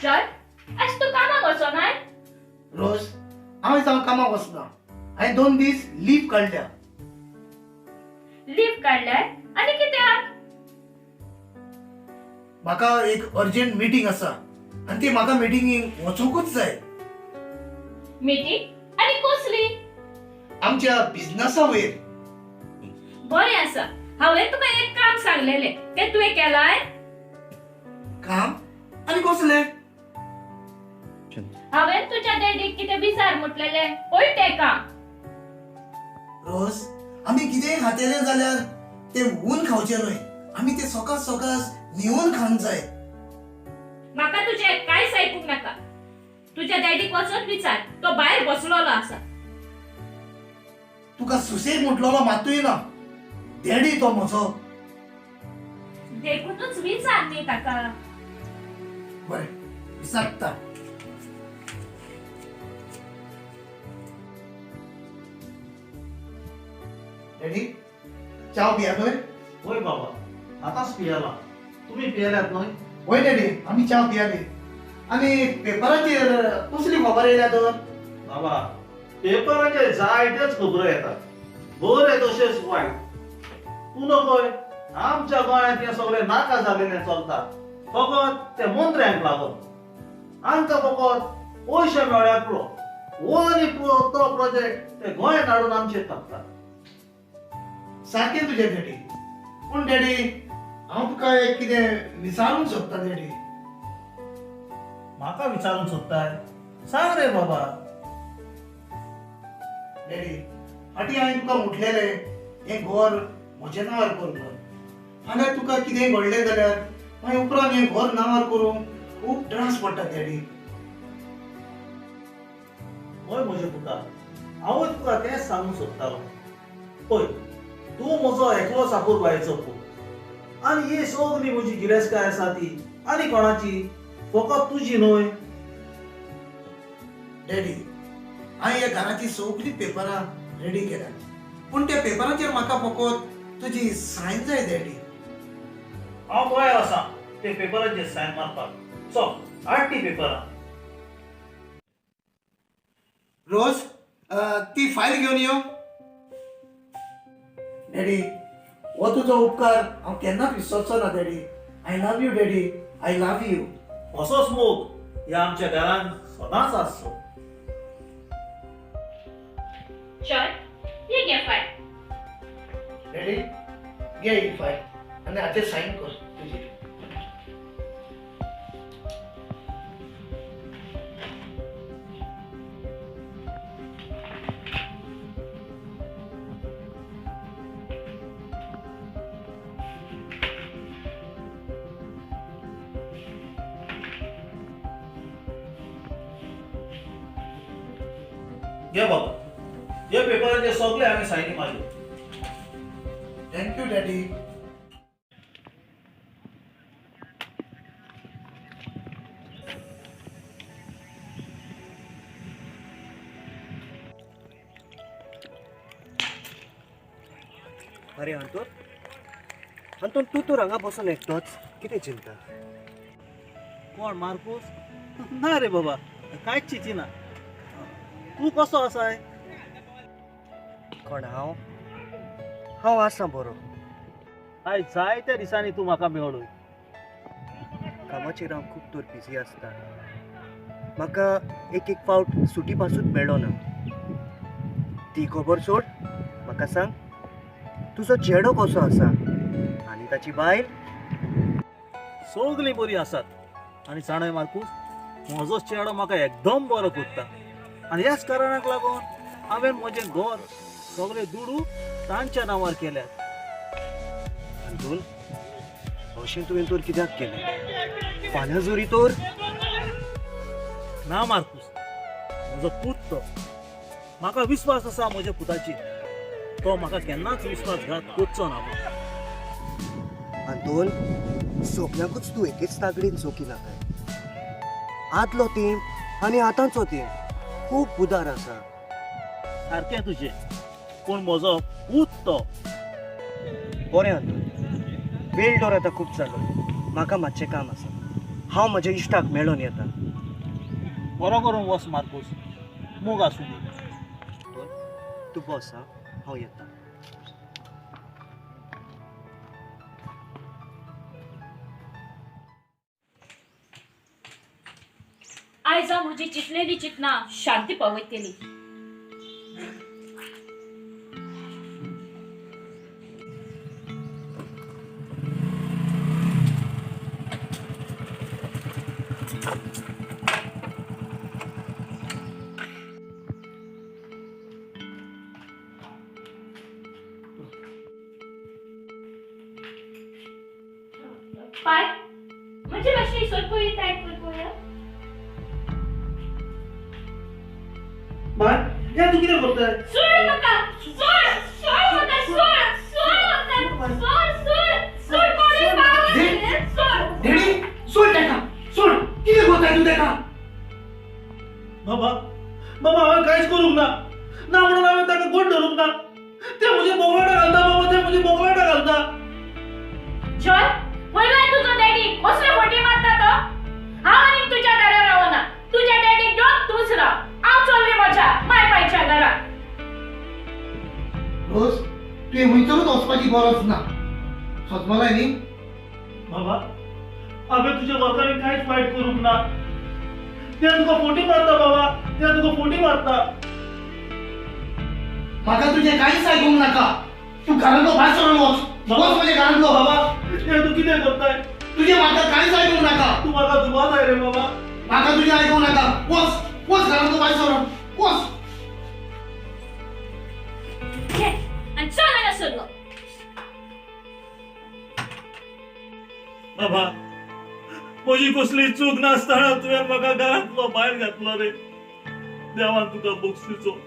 Joy, आज तूं कामाक वचोनाय? रोज, हांव जावं कामाक वचना. हांवें 2 दीस लीव काडल्या. लीव काडल्याय आनी कित्याक? म्हाका एक अर्जंट मिटींग आसा आनी ती म्हाका मिटिंगेक वचूंकूच जाय. मिटींग आनी कसली? आमच्या बिझनसा वयर. बरें आसा, हांवें तुका एक काम सांगलेलें तें तुवें केलाय? काम आनी कसलें? हांवें तुज्या डॅडीक कितें विचार म्हटलेलें पळय तें काम. रोज, आमी कितेंय खातेलें जाल्यार तें हून खावचें न्हय, आमी तें सकाळ सकाळ न्हिवून खावंक जाय. म्हाका तुजें कांयच आयकूंक नाका. तुज्या डॅडीक वचोन विचार, तो भायर बसलेलो आसा. तुका सुसेग म्हटलेलो मात्तूय ना. डॅडी तो म्हजो. देखूनच विचार न्ही ताका. बरें, विचारता. डॅडी, च्याव पिया न्हय? होय बाबा, आतांच पियेला. तुमी पियेल्यात न्हय? होय डॅडी, आमी च्याव पियाली. आनी पेपराचेर कसली खबर येयल्या तर? बाबा, पेपराचेर जायत्योच खबरो येतात, बरें तशेंच वायट. तूं नकय, आमच्या गोंयांत हें सगळें नाका जालेलें चलता, फकत ते मंत्र्यांक लागून. आमकां फकत पयशे मेळ्ळ्यार पुरो, हो आनी तो प्रोजेक्ट ते गोंयांत हाडून आमचेर थापतात. सारकें तुजें डॅडी. पूण डॅडी, हांव तुका एक कितें विचारूंक सोदता डॅडी. म्हाका विचारूंक सोदताय? सांग रे बाबा. डॅडी, फाटीं हांवें तुका म्हटलेलें हें घर म्हज्या नांवार कर म्हणून. फाल्यां तुका कितें घडलें जाल्यार मागीर उपरांत हें घर नांवार करूंक खूब त्रास पडटा डॅडी. हय म्हज्या पुता, हांवूय तुका तेंच सांगूंक सोदतालो. पळय, तूं म्हजो एकलोच आपूरबायेचो पूत आनी ही सगली म्हजी गिरेस्तकाय आसा ती आनी कोणाची, फकत तुजी न्हय. डॅडी, हांवें ह्या घराची सगळीं पेपरां रेडी केल्यात, पूण त्या पेपरांचेर म्हाका फकत तुजी सायन जाय डॅडी. हांव तयार आसा ते पेपरांचेर सायन मारपाक. चल, हाड ती पेपरां. रोज, ती फायल घेवन यो. डॅडी, हो तुजो उपकार हांव केन्नाच विसरचो ना daddy. I love you daddy, I love you. असोच मोग ह्या आमच्या घरान सदांच आसचो. चल, ही घे फायल. डॅडी, घे ही फायल आनी हाचेर सायन कर तुजी. घे बाबा, हे पेपराचे सगळे हांवें सायनी मारल्यो. Thank you daddy. अरे अंतोन, अंतोन, तूं तर हांगा बसून एकटोच कितें चिंता? कोण मार्कूस? ना रे बाबा, कांयच चिंतिना. तूं कसो आसाय? कोण हांव? हांव आसा बरो. आयज जायत्या दिसांनी तूं म्हाका मेळ्ळो. कामाचेर हांव खूब तर बिजी आसता, म्हाका एक एक फावट सुटी पासून मेळना. ती खबर सोड, म्हाका सांग तुजो चेडो कसो आसा आनी ताची बायल? सगळीं बरीं आसात. आनी जाणाय मार्कूस, म्हजो चेडो म्हाका एकदम बरो करता आनी ह्याच कारणाक लागून हांवें म्हजें घर सगळे दुडू तांच्या नांवार केल्यात. अंतून, अशें तुवें तर कित्याक केलें? फाल्यां जोरी तर? ना मार्कूस, म्हजो पूत तो. म्हाका विस्वास आसा म्हज्या पुताचेर. तो म्हाका केन्नाच विस्वासघात करचो ना. अंतून, सगल्यांकूच तूं एकेच तागडीन चोकी नाकाय. आदलो तेंप आनी आतांचो तेंप खूब उदार आसा. सारकें तुजें, पूण म्हजो पूत तो. बरें अंतून, वेळ तर आतां खूब जालो, म्हाका मातशें काम आसा. हांव म्हज्या इश्टाक मेळोन येता. बरो करून वच मार्कोस, मोग आसूं दी. तूं बस, हांव येता. आयज हांव म्हजी चिंतलेली चिंतना शांती पावयतली. पाय म्हणजे मातशी सोय टायट कर पळोवया. बाय, हें तूं कितें करताय? सोड म्हाका, सोड, सोड म्हाका, सोड, सोड म्हाका, सोड, सोड, सोड, कोणूय पावय, सोड. डॅडी सोड ताका, सोड. कितें करताय तूं ताका? बाबा, बाबा हांवें कांयच करूंक ना. ना म्हणून हांवें ताका गोड धरूंक ना. तें म्हजें बोगलाटां घालता बाबा, तें म्हजें बोगलाटां घालता. चल वयल्यान तुजो डॅडी कसले फटी मारता तो. हांव आनीक तुज्या घरा रावना. तुज्या डॅडीक घेवन तूंच राव. हांव चल्ली म्हज्या माय पायच्या घरा. रोज, तुवें खंयसरूच वचपाची गरज ना. सजमलाय न्ही? बाबा, हांवें तुज्या लोकांनी कांयच वायट करूंक ना. तें तुका फोटी मारता बाबा, तें तुका फोटी मारता. म्हाका तुजें कांयच आयकूंक नाका. तूं घरांतलो भायर सरून वच. वच म्हज्या घरांतलो. बाबा, हें तूं कितें करताय? तुजें म्हाका कांयच आयकूंक नाका. तूं म्हाका दुबावताय रे बाबा. म्हाका तुजें आयकूंक नाका. वच, वच घरांतलो भायर सरून वच. घे आनी चल हांगासरलो. बाबा, म्हजी कसली चूक नासतना तुवें म्हाका घरांतलो भायर घातलो रे. देवान तुका बक्षिचो,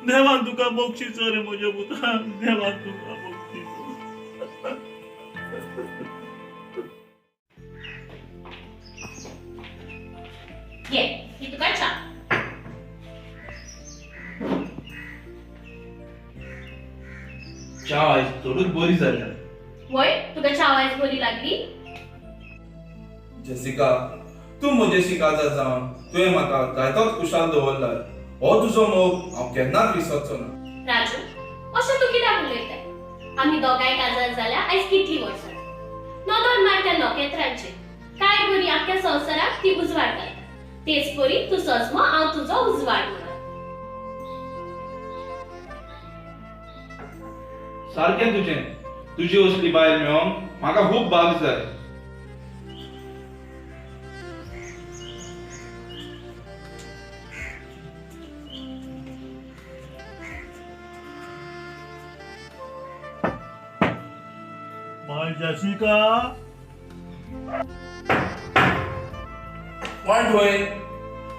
देवान तुका बक्षिचो रे म्हज्या पुता, देवान तुका बक्षिचो. घे, ही तुका च्या. च्या आयज चडूच बरी जाल्या. वय, तुका च्या आयज बरी लागली? जेसिका, तूं म्हजेशी काजार जावन तुवें म्हाका जायतोच खुशाल दवरलाय. हो तुजो मोग हांव केन्नाच विसरचो ना. राजू, अशें तूं कित्याक उलयताय? आमी दोगांय काजार जाल्या आयज कितलीं वर्सां. नदर मार त्या नखेत्रांचेर, काय बरी आख्ख्या संवसाराक ती उजवाड घालता. तेच परी तूं सजमो, हांव तुजो उजवाड म्हणून. सारकें तुजें. तुजी असली बायल मेळोंक म्हाका खूब भाग जाय. बाय जेसिका. कोण थंय?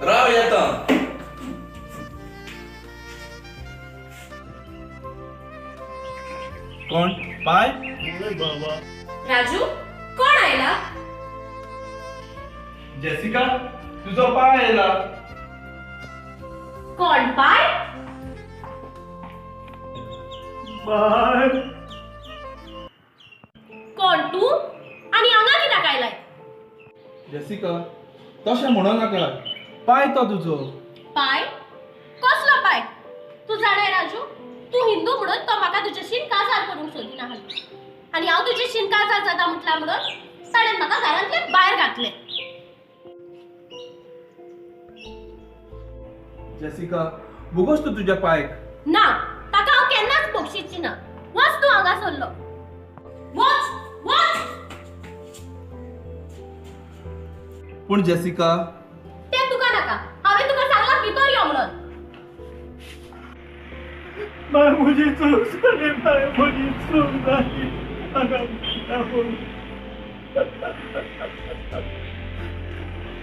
राव येता. कोण पाय? बाबा. राजू, कोण आयला? जेसिका, तुजो पाय आयला. कोण पाय? बाय. कोण तूं आनी हांगा कित्याक आयलाय? जेसिका, तशें म्हणो नाका. पाय तो तुजो. पाय? कसलो पाय? तूं जाणाय राजू, तूं हिंदू म्हणून तो म्हाका तुजेशीन काजार करूंक सोदिना आसलो. आनी हांव तुजेशीन काजार जाता म्हटला म्हणून ताणें म्हाका घरांतल्यान भायर घातलें. जेसिका, बोगोस तूं तुज्या पायक. ना, ताका हांव केन्नाच बक्षिची ना. वच तूं हांगा सरलो. वच, वच. पूण जेसिका, तें तुका नाका. हांवें तुका सांगलां भितर यो म्हणून. बाय, म्हजी चूक जाली. बाय, म्हजी चूक जाली. म्हाका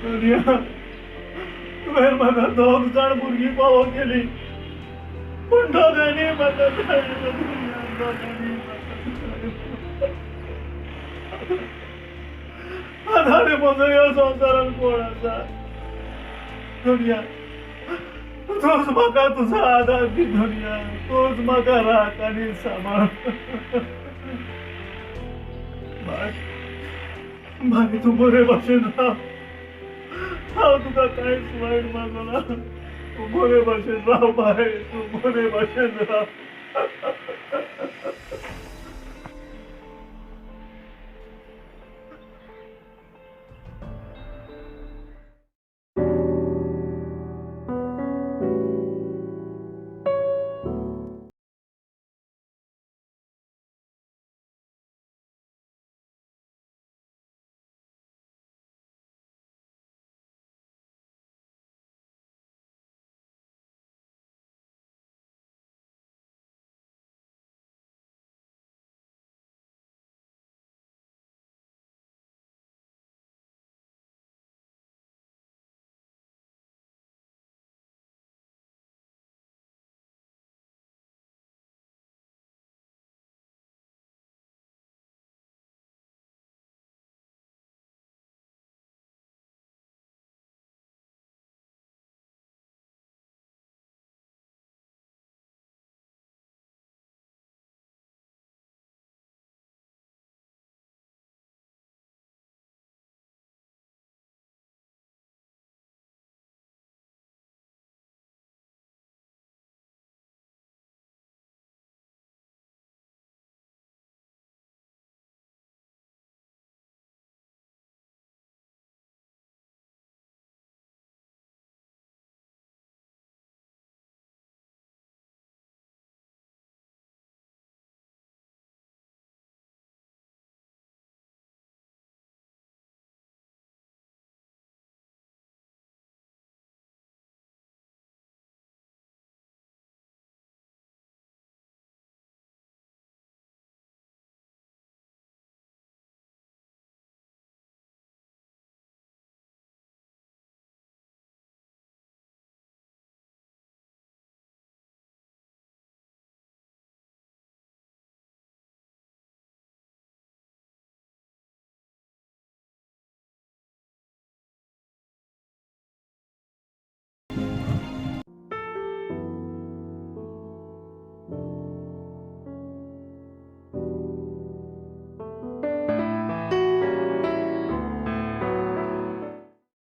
दुनिया, तुवें म्हाका दोग जाण भुरगीं पावो केली, पूण दोगांनी म्हाका दुनिया, दोगांनी म्हाका. आतां म्हजो ह्या संवसारान कोण आसा? दुनिया, तूंच म्हाका तुजो आदार दी. दुनिया, तूंच म्हाका राख आनी सांबाळ. बाय, बाय तूं बरे भाशेन राव, हांव तुका कांयच वायट मागना. तूं बरे भाशेन राव बाय, तूं बरे भाशेन राव.